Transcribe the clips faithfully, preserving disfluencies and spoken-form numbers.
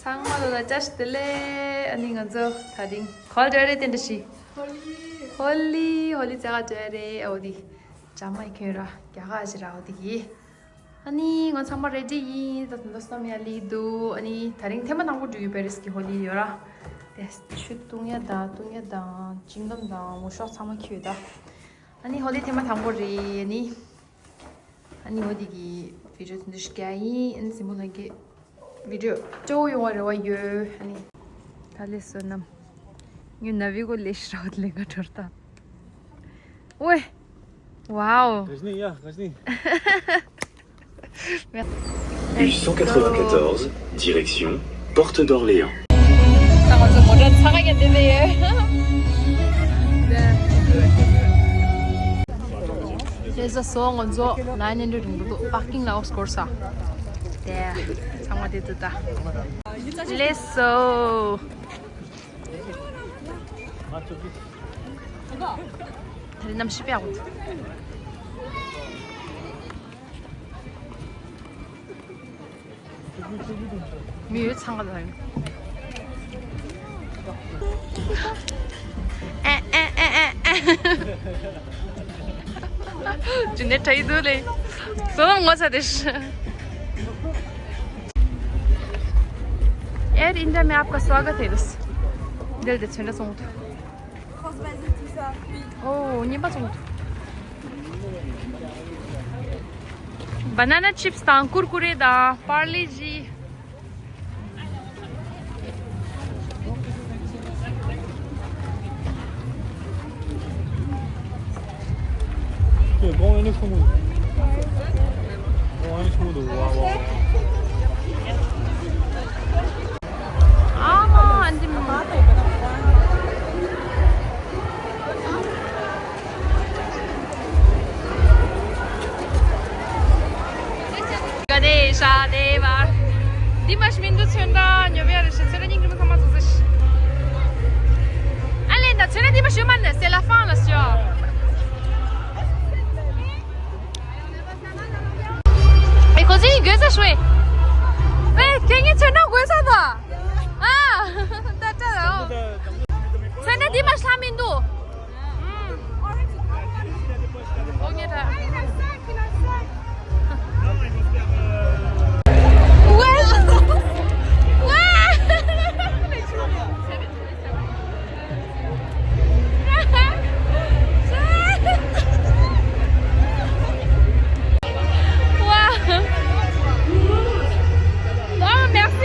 ཚང་མ་ལོ་ལ་བཀྲ་ཤིས་བདེ་ལེགས། ཨ་ནི་ང་ཚོ་དེ་རིང་ག་པར་འགྲོ་རེད། དེ་འདྲ་ཞིག་ཧོ་ལི། ཧོ་ལི་ཧོ་ལི་རྩེད་གར་འགྲོ་རེད། ཨོ་དི་ཇ་མ་ཁྱོད་ར་རྒྱ་གར་ཞིག་ར། ཨོ་དི་གི། ཨ་ནི་ང་ཚང་མ་རེ་ཌི་ཡིན། ད་ད་ལྟ་བསམ་ཡ་ལི་འདུག་ཨ་ནི་དེ་རིང་ཐེངས་མ་དང་པོ་འགྲོ་ཡོད་པ་རེད། སི་ཀི་ཧོ་ལི་ཡོད་ར། དེ་ཆུ་བཏུང་ཡ་དང་བཏུང་ཡ་དང་ཅིང་ཏམ་དང་མུ་ཤོག་ཚང་མ་ཁྱེར་ཡོད་ད། ཨ་ནི་ཧོ་ལི་ཐེངས་མ་དང་པོ་རེད། ཨ་ནི། ཨ་ནི་འོ་དེ་གི་བི་ཌི་ཡོ་དེ་འདྲ་ཞིག་རྒྱག་ཡིན། ཨ་ནི་སྲིན་པོ་ལགས་ཀྱིས་བི་ཌི་ཡོ་སྤྲོ་བོ་ཡོང་བ་རེ་བ་ཡོད། ཨ་ནི་ད་ལས་བསོད་ནམས་ངའི་ན་བི་གོ་ལས་ཤི་རག་ལས་ཀ་འཕྲོར་ད། ཨོའེ། Wow. Gajni, yeah, Gajni. U cent quatre-vingt-quatorze, direction Porte d'Orléans. ད་ང་ཚོ་མོ་ཊ་ཚང་ཀ་རྒྱ་དེ་དེ་ཡོད། དེ་ཟ་སོ་ང་ཚོ་ལའིན་ཨེན་ཌི་རིང་པོ་འདུག་པར་ཀིང་ལ་ཨོག་སྐོར་ས། དེ་ཚང་མ་དེ་དུ་ད། ལས་སོ། དེ་རིང་གནམ་གཤིས་དཔེ་ཡག་པོ་འདུག་མི་ཡོད་ཚང་ག་ལ་ཡོད། ཨེ་ཨེ་ཨེ་ཨེ་ཨེ། ཇུ་ནེ་ཁྲ་ཡི་དུ་ལེ། སོ་ངོ་ཚ་དེ་ཤི། air India में आपका स्वागत है दोस्त। འདིར་དེ་ཚོན་ཁྲ་སོང་དུ། ཁོས་བེ་ཟི་ཐུ་ས་ཕི། ཨོ་ཉིན་པ་སོང་དུ། Banana chips དང་ཀུར་ཀུ་རེ་དང་པར་ལེ་ཇི། ག་དེ་ཤ་དེ་བར། འདི་མ་ཤི་མིན་འདུག་ཚོན་ད་ཉོ་བའི་རེ་ཞིག་ཚོན་ད་སྙིང་རུས་མ་ཚང་མ་ཚོགས་ཚེ་ཤི། ཨ་ལེ་ད་ཚོན་ད་འདི་མ་ཤི་མ་ནི་སེ་ལ་ཧྥང་ལ་ཤི། ཨེ་ཁོ་ཚོ་ཡིན་དགོས་ས་ཤོད། ཨེ་ཁྱེད་ངའི་ཚོན་ད་དགོས་ས་ད། ཨ་ད་ད་ད། ཚོན་ད་འདི་མ་ཤི་མིན་འདུག Waouh. Oh, merci.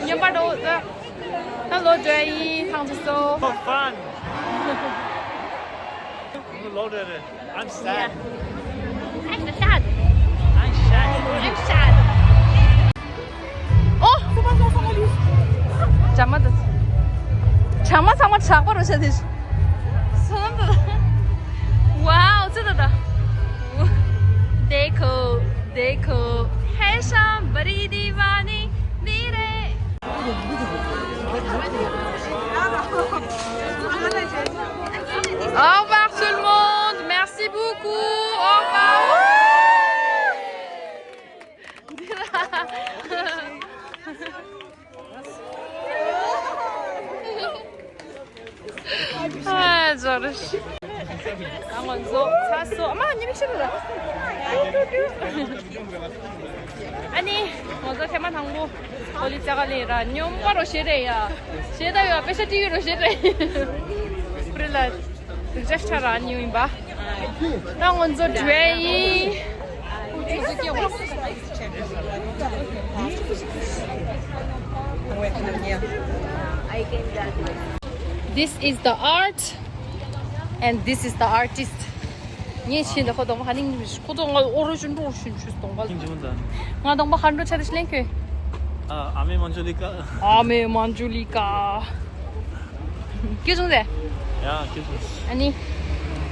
མཉམ་པར་འགྲོ། ད་ལོག་འགྲོ་ཡིན། ཐང་ཆད་སོང་། For fun. ལོག་འགྲོ་རེད། I'm sad. I'm sad. I'm sad. I'm sad. ཨོ། བྱ་མ་དང་། བྱ་མ་ཚང་མ་དྲག་པོ་རུ་བྱས་ཏེ། སོང་དུ། Wow, ཚུ་ད་ད། देखो, देखो, है शाम बड़ी दीवानी मेरे। Au revoir tout le monde, merci beaucoup, au revoir. ཨ་ཛོ་རེ། ཨ་ང་ཚོ་ཚ་སོ་ཨ་མ་ཉི་མ་ཤི་རུ་ར། ཨ་ནི་ང་ཚོ་ཐེངས་མ་དང་པོ་ཧོ་ལི་ཙ་ག་ལི་ར་སྙོམས་པ་རོ་ཤེས་རེད་ཡ། ཤེས་ད་ཡོད་པེ་ཤ་ཏི་ཡོད་རོ་ཤེས་རེད། པྲི་ལ། དུག་ཅག་ཆ་ར་ཉུང་ཡིན་པ། ད་ང་ཚོ་འགྲོ་ཡིན། This is the art and this is the artist. ངས་ཤེས་འདི་ཁོ་གདོང་པ་ཧ་ནིང་ཁོ་ཚོ་ང་ཨོ་རོ་ཤུན་ཏུ་ཤུན་ཤུ་གདོང་པ། ཁྱིམ་ཆུང་ད། ང་གདོང་པ་ཧ་འགྲོ་ཆ་དེ་ཤི་ལེན་ཁོས། ཨ་ཨ་མེ་མན་ཇུ་ལི་ཀ། ཨ་མེ་མན་ཇུ་ལི་ཀ། སྐྱིད་སོང་ཟེ། ཡ་སྐྱིད་སོང་། ཨ་ནི།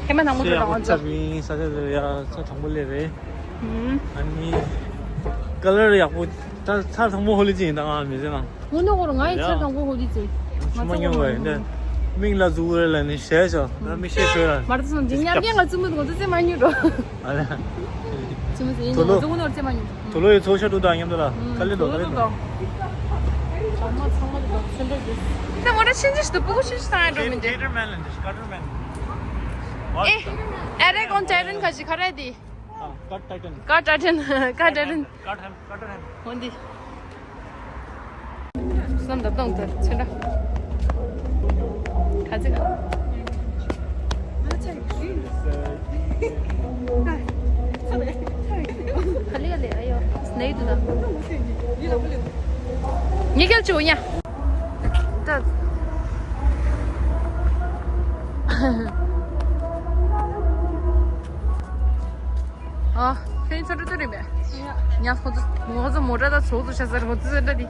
ཧེ་མ་ནང་མོ་ཟེ་འགྲོ་ཡག་པོ་རང་ཚོ་ཚར་བིན་ས་ཆ་ཟེ་ཡ་ས་དང་པོ་ལེ་རེད། ཨ་ནི། ཀ་ལར་ཡག་པོ་ད་ཚར་དང་པོ་ཧོ་ལི་ཅི་ཡིན་ད་ང་མི་ཟེ་ན། ངོ་ནོ་ཁོ་རང་ང་ཡི་ཚར་དང་པོ་ཧོ་ལི་ཅི། ཆུ་མ་ཉོ་བས་ནས་མིང་ལ་ཟུག་རེ་ལ་ནི་ཞེས་ཤོག་ད་མི་ཤེས་ཤོད་ལ། མར་ད་སོང་ཅི་ཉམས་རྒྱན་ང་བཙུན་མོ་དུ་ང་ཚོ་ཚེ་མ་ཉུ་འགྲོ། ཨ་ལ། ཚུ་མི་ཚེ་ཡིན་ནོ་ང་ཚོ་ངོ་ནོ་ཚེ་མ་ཉུ། དུ་ལོ་ཡི་ཚོ་ཤ་དུ་དང་མཉམ་དུ་ལ་ཁ་ལེ་དོ་ཁ་ལེ་དོ། ཚང་མ་ཚང་མ་དུ་ཚོན་འདྲ་དུ། ད་མོ་ར་ཤིན་ཅི་ཞིག་ཏུ་སྤུ་གུ་ཤིན་ཅི་ཚང་ཡ་འགྲོ་མི་འདུག་ཀེ་ཊར་མན་ལ་འདི་ཀ་ཊར་མན། ཨེ། ཨེ་རེ་གོན་ཊེ་རན་ཁ་ཅིག་ཁ་རེ་དི། ཀ་ཊར་མན། ཀ་ཊར་མན། ཀ་ཊར་མན། ཀ་ཊར་མན། འོན་ཏེ། བསམ་འདབ་སྟོང་དུ་ཚོན་འདྲ། ག་ཚོད་ག་ག་ལེ་ག་ལེ་ཨ་ཡོ། ནའི་དུ་ད། ངེ་གལ་ཆེ་བོ་ཉ། ད། ཨ། ཁྱོད་ཚོ་འགྲོ་ཐུབ་རེད་མེད། ཉ་ཁོ་ཚོ་ངོ་ཚོ་མོ་ཊ་དང་ཚོགས་ཚོ་ཤ་ཟར་ཁོ་ཚོ་འདྲ་དེ།